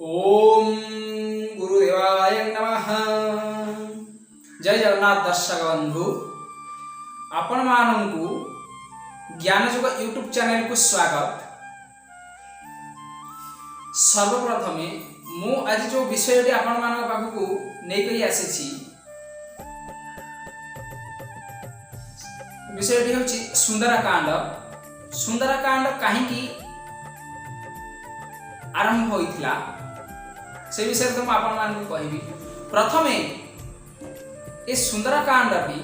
ଓମ୍ ଗୁରୁଦେବାୟ ନମଃ। ଜୟ ଜଗନ୍ନାଥ ଦର୍ଶକ ବନ୍ଧୁ, ଆପଣମାନଙ୍କୁ ଜ୍ଞାନଯୋଗ ୟୁଟ୍ୟୁବ୍ ଚ୍ୟାନେଲକୁ ସ୍ୱାଗତ। ସର୍ବପ୍ରଥମେ ମୁଁ ଆଜି ଯେଉଁ ବିଷୟଟି ଆପଣମାନଙ୍କ ପାଖକୁ ନେଇକରି ଆସିଛି, ବିଷୟଟି ହେଉଛି ସୁନ୍ଦରାକାଣ୍ଡ। ସୁନ୍ଦରାକାଣ୍ଡ କାହିଁକି ଆରମ୍ଭ ହୋଇଥିଲା, ସେ ବିଷୟରେ ତ ମୁଁ ଆପଣମାନଙ୍କୁ କହିବି। ପ୍ରଥମେ ଏ ସୁନ୍ଦରାକାଣ୍ଡଟି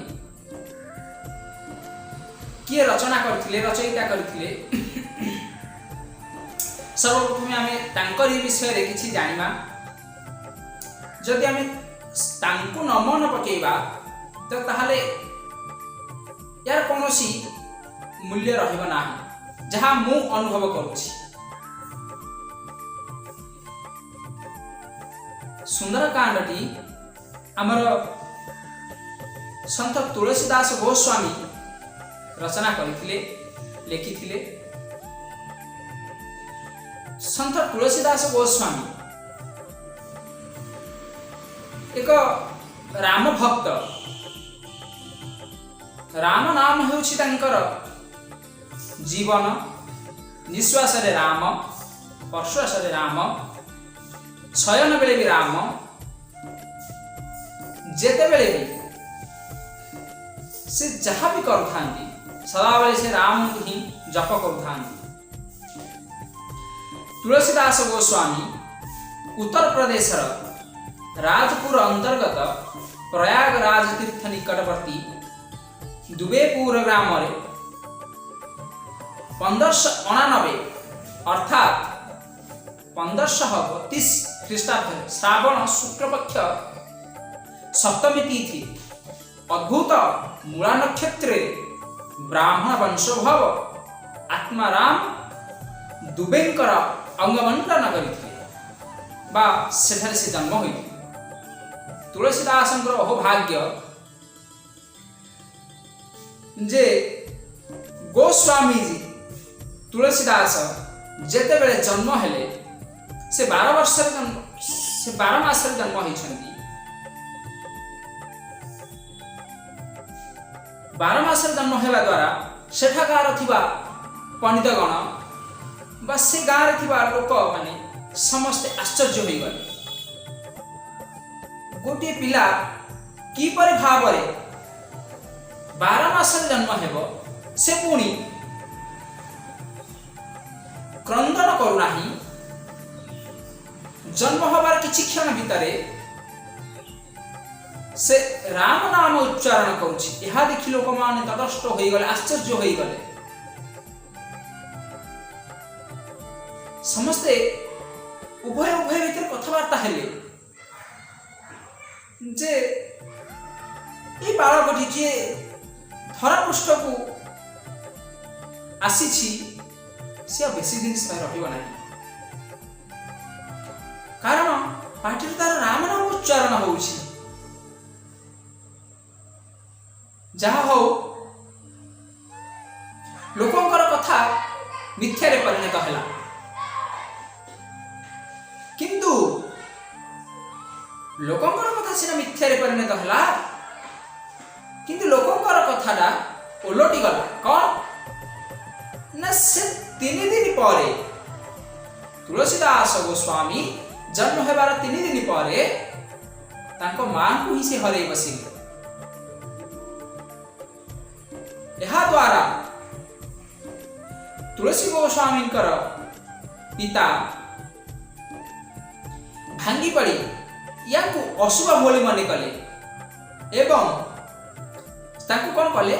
କିଏ ରଚନା କରିଥିଲେ, ରଚୟିତା କରିଥିଲେ, ସର୍ବପ୍ରଥମେ ଆମେ ତାଙ୍କରି ବିଷୟରେ କିଛି ଜାଣିବା। ଯଦି ଆମେ ତାଙ୍କୁ ନ ମନେ ପକେଇବା ତ ତାହେଲେ ଏହାର କୌଣସି ମୂଲ୍ୟ ରହିବ ନାହିଁ, ଯାହା ମୁଁ ଅନୁଭବ କରୁଛି। ସୁନ୍ଦରକାଣ୍ଡଟି ଆମର ସନ୍ଥ ତୁଳସୀ ଦାସ ଗୋସ୍ୱାମୀ ରଚନା କରିଥିଲେ, ଲେଖିଥିଲେ। ସନ୍ଥ ତୁଳସୀ ଦାସ ଗୋସ୍ୱାମୀ ଏକ ରାମ ଭକ୍ତ। ରାମ ନାମ ହେଉଛି ତାଙ୍କର ଜୀବନ। ନିଶ୍ୱାସରେ ରାମ, ପ୍ରଶ୍ୱାସରେ ରାମ, ଶୟନ ବେଳେ ବି ରାମ, ଯେତେବେଳେ ବି ସେ ଯାହା ବି କରୁଥାନ୍ତି, ସଦାବେଳେ ସେ ରାମଙ୍କୁ ହିଁ ଜପ କରୁଥାନ୍ତି। ତୁଳସୀ ଦାସ ଗୋସ୍ୱାମୀ ଉତ୍ତରପ୍ରଦେଶର ରାଜପୁର ଅନ୍ତର୍ଗତ ପ୍ରୟାଗରାଜ ତୀର୍ଥ ନିକଟବର୍ତ୍ତୀ ଦୁବେପୁର ଗ୍ରାମରେ 1589 ଅର୍ଥାତ୍ 1532 ଖ୍ରୀଷ୍ଟାବ୍ଦରେ ଶ୍ରାବଣ ଶୁକ୍ଳପକ୍ଷ ସପ୍ତମୀ ତିଥି ଅଦ୍ଭୁତ ମୂଳା ନକ୍ଷତ୍ରରେ ବ୍ରାହ୍ମଣ ବଂଶୋଦ୍ଭବ ଆତ୍ମାରାମ ଦୁବେଙ୍କର ଅଙ୍ଗମଣ୍ଡନ କରିଥିଲେ ବା ସେଠାରେ ସେ ଜନ୍ମ ହୋଇଥିଲେ। ତୁଳସୀ ଦାସଙ୍କର ଅହୋଭାଗ୍ୟ ଯେ ଗୋସ୍ୱାମୀଜୀ ତୁଳସୀ ଦାସ ଯେତେବେଳେ ଜନ୍ମ ହେଲେ, ସେ 12 ବର୍ଷରେ ଜନ୍ମ, ସେ 12 ମାସରେ ଜନ୍ମ ହୋଇଛନ୍ତି। 12 ମାସରେ ଜନ୍ମ ହେବା ଦ୍ୱାରା ସେଠାକାର ଥିବା ପଣ୍ଡିତଗଣ ବା ସେ ଗାଁରେ ଥିବା ଲୋକମାନେ ସମସ୍ତେ ଆଶ୍ଚର୍ଯ୍ୟ ହୋଇଗଲେ। ଗୋଟିଏ ପିଲା କିପରି ଭାବରେ 12 ମାସରେ ଜନ୍ମ ହେବ, ସେ ପୁଣି କ୍ରନ୍ଦନ କରୁନାହିଁ, ଜନ୍ମ ହେବାର କିଛି କ୍ଷଣ ଭିତରେ ସେ ରାମ ନାମ ଉଚ୍ଚାରଣ କରୁଛି। ଏହା ଦେଖି ଲୋକମାନେ ତଟସ୍ଥ ହୋଇଗଲେ, ଆଶ୍ଚର୍ଯ୍ୟ ହୋଇଗଲେ। ସମସ୍ତେ ଉଭୟ ଉଭୟ ଭିତରେ କଥାବାର୍ତ୍ତା ହେଲେ ଯେ ଏଇ ବାଳକଟି ଯିଏ ଧରାପୃଷ୍ଠକୁ ଆସିଛି, ସେ ଆଉ ବେଶୀ ଦିନ ରହିବ ନାହିଁ, କାରଣ ପାଟିରୁ ତାର ରାମ ନାମ ଉଚ୍ଚାରଣ ହଉଛି। ଯାହା ହଉ, ଲୋକଙ୍କର କଥା ମିଥ୍ୟାରେ ପରିଣତ ହେଲା। କିନ୍ତୁ ଲୋକଙ୍କର କଥା ସିନା ମିଥ୍ୟାରେ ପରିଣତ ହେଲା, କିନ୍ତୁ ଲୋକଙ୍କର କଥାଟା ଓଲଟି ଗଲା। କଣ ନା, ସେ 3 ଦିନ ପରେ, ତୁଳସୀ ଦାସ ଗୋସ୍ୱାମୀ ଜନ୍ମ ହେବାର 3 ଦିନ ପରେ ତାଙ୍କ ମାଙ୍କୁ ହିଁ ସେ ହରେଇ ବସିଲେ। ଏହା ଦ୍ୱାରା ତୁଳସୀ ଗୋସ୍ୱାମୀଙ୍କର ପିତା ଭାଙ୍ଗି ପଡ଼ି ୟାକୁ ଅଶୁଭ ବୋଲି ମନେ କଲେ ଏବଂ ତାଙ୍କୁ କଣ କଲେ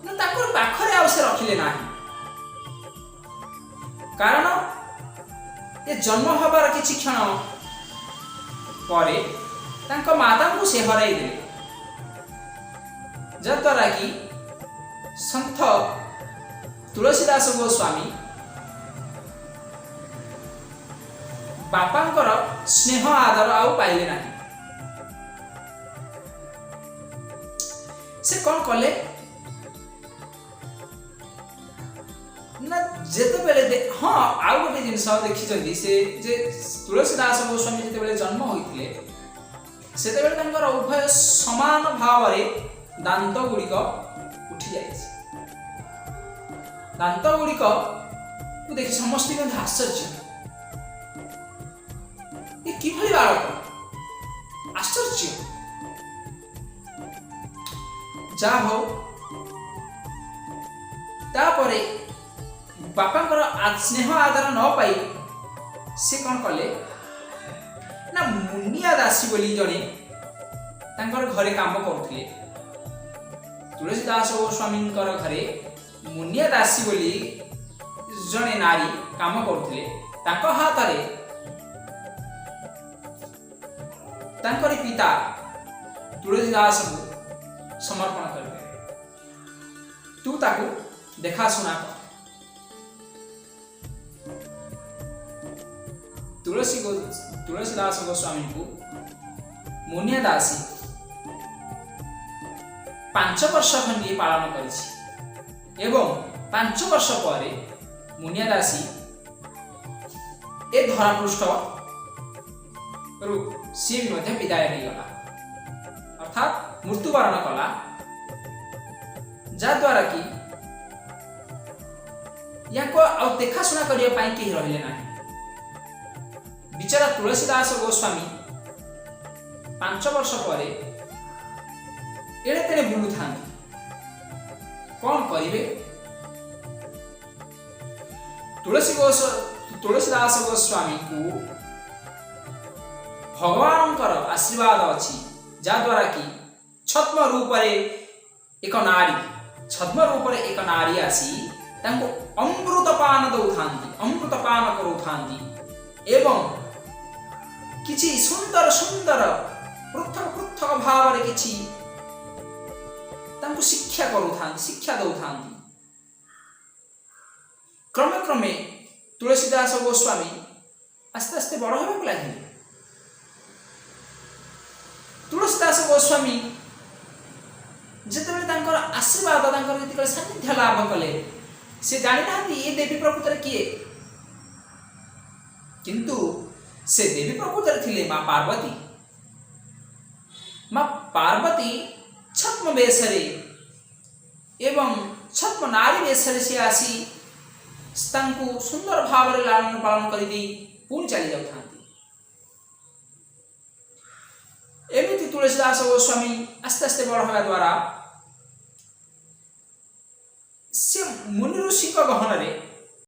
ନା, ତାଙ୍କର ପାଖରେ ଆଉ ସେ ରଖିଲେ ନାହିଁ, କାରଣ ଏ ଜନ୍ମ ହେବାର କିଛି କ୍ଷଣ ପରେ ତାଙ୍କ ମାତାଙ୍କୁ ସେ ହରାଇ ଦେଲେ, ଯାହାଦ୍ୱାରା କି ସନ୍ଥ ତୁଳସୀ ଦାସ ଗୋସ୍ୱାମୀ ବାପାଙ୍କର ସ୍ନେହ ଆଦର ଆଉ ପାଇଲେ ନାହିଁ। ସେ କଣ କଲେ? ନା ଯେତେବେଳେ ହଁ, ଆଉ ଗୋଟେ ଜିନିଷ ଦେଖିଛନ୍ତି ସେ ଯେ ତୁଳସୀ ଦାସ ଗୋସ୍ୱାମୀ ଯେତେବେଳେ ଜନ୍ମ ହୋଇଥିଲେ, ସେତେବେଳେ ତାଙ୍କର ଉଭୟ ସମାନ ଭାବରେ ଦାନ୍ତ ଗୁଡ଼ିକ ଉଠି ଯାଇଛି। ଦାନ୍ତ ଗୁଡ଼ିକ ଦେଖି ସମସ୍ତେ ମଧ୍ୟ ଆଶ୍ଚର୍ଯ୍ୟ, ଏ କିଭଳି ବାଳକ, ଆଶ୍ଚର୍ଯ୍ୟ। ଯାହା ହଉ, ତାପରେ ବାପାଙ୍କର ସ୍ନେହ ଆଦର ନ ପାଇ ସେ କଣ କଲେ ନା, ମୁନିଆ ଦାସୀ ବୋଲି ଜଣେ ତାଙ୍କର ଘରେ କାମ କରୁଥିଲେ। ତୁଳସୀ ଦାସ ଗୋସ୍ୱାମୀଙ୍କର ଘରେ ମୁନିଆ ଦାସୀ ବୋଲି ଜଣେ ନାରୀ କାମ କରୁଥିଲେ। ତାଙ୍କ ହାତରେ ତାଙ୍କରି ପିତା ତୁଳସୀ ଦାସଙ୍କୁ ସମର୍ପଣ କରିଦେଲେ, ତୁ ତାକୁ ଦେଖାଶୁଣା କର। ତୁଳସୀ ଦାସ ଗୋସ୍ୱାମୀଙ୍କୁ ମୁନିଆ ଦାସୀ 5 ବର୍ଷ ଖଣ୍ଡିଏ ପାଳନ କରିଛି ଏବଂ 5 ବର୍ଷ ପରେ ମୁନିଆ ଦାସୀ ଏ ଧରାପୃଷ୍ଠରୁ ସିଏ ବି ମଧ୍ୟ ବିଦାୟ ନେଇଗଲା, ଅର୍ଥାତ୍ ମୃତ୍ୟୁବରଣ କଲା, ଯାହାଦ୍ୱାରା କି ୟାକୁ ଆଉ ଦେଖାଶୁଣା କରିବା ପାଇଁ କେହି ରହିଲେ ନାହିଁ। ବିଚାରା ତୁଳସୀ ଦାସ ଗୋସ୍ୱାମୀ 5 ବର୍ଷ ପରେ ଏଣେ ତେଣେ ବୁଲୁଥାନ୍ତି, କଣ କରିବେ? ତୁଳସୀ ଦାସ ଗୋସ୍ୱାମୀଙ୍କୁ ଭଗବାନଙ୍କର ଆଶୀର୍ବାଦ ଅଛି, ଯାହାଦ୍ୱାରା କି ଛଦ୍ମ ରୂପରେ ଏକ ନାରୀ, ଛଦ୍ମ ରୂପରେ ଏକ ନାରୀ ଆସି ତାଙ୍କୁ ଅମୃତ ପାନ ଦଉଥାନ୍ତି, ଅମୃତ ପାନ କରୁଥାନ୍ତି ଏବଂ କିଛି ସୁନ୍ଦର ସୁନ୍ଦର ପୃଥକ ପୃଥକ ଭାବରେ କିଛି ତାଙ୍କୁ ଶିକ୍ଷା କରୁଥାନ୍ତି, ଶିକ୍ଷା ଦଉଥାନ୍ତି। କ୍ରମେ କ୍ରମେ ତୁଳସୀ ଦାସ ଗୋସ୍ୱାମୀ ଆସ୍ତେ ଆସ୍ତେ ବଡ଼ ହେବାକୁ ଲାଗିଲେ। ତୁଳସୀ ଦାସ ଗୋସ୍ୱାମୀ ଯେତେବେଳେ ତାଙ୍କର ଆଶୀର୍ବାଦ, ତାଙ୍କର ଯେତେବେଳେ ସାନ୍ନିଧ୍ୟ ଲାଭ କଲେ, ସେ ଜାଣିନାହାନ୍ତି ଏ ଦେବୀ ପ୍ରକୃତରେ କିଏ, କିନ୍ତୁ ସେ ଦେବୀ ପ୍ରକୃତରେ ଥିଲେ ମା ପାର୍ବତୀ। ମା ପାର୍ବତୀ ଛଦ୍ମ ବେଶରେ ଏବଂ ଛଦ୍ମ ନାରୀ ବେଶରେ ସେ ଆସି ତାଙ୍କୁ ସୁନ୍ଦର ଭାବରେ ଲାଳନ ପାଳନ କରିଦେଇ ପୁଣି ଚାଲି ଯାଉଥାନ୍ତି। ଏମିତି ତୁଳସୀ ଦାସ ଗୋସ୍ୱାମୀ ଆସ୍ତେ ଆସ୍ତେ ବଡ଼ ହେବା ଦ୍ୱାରା ସେ ମୁନି ଋଷିଙ୍କ ଗହଣରେ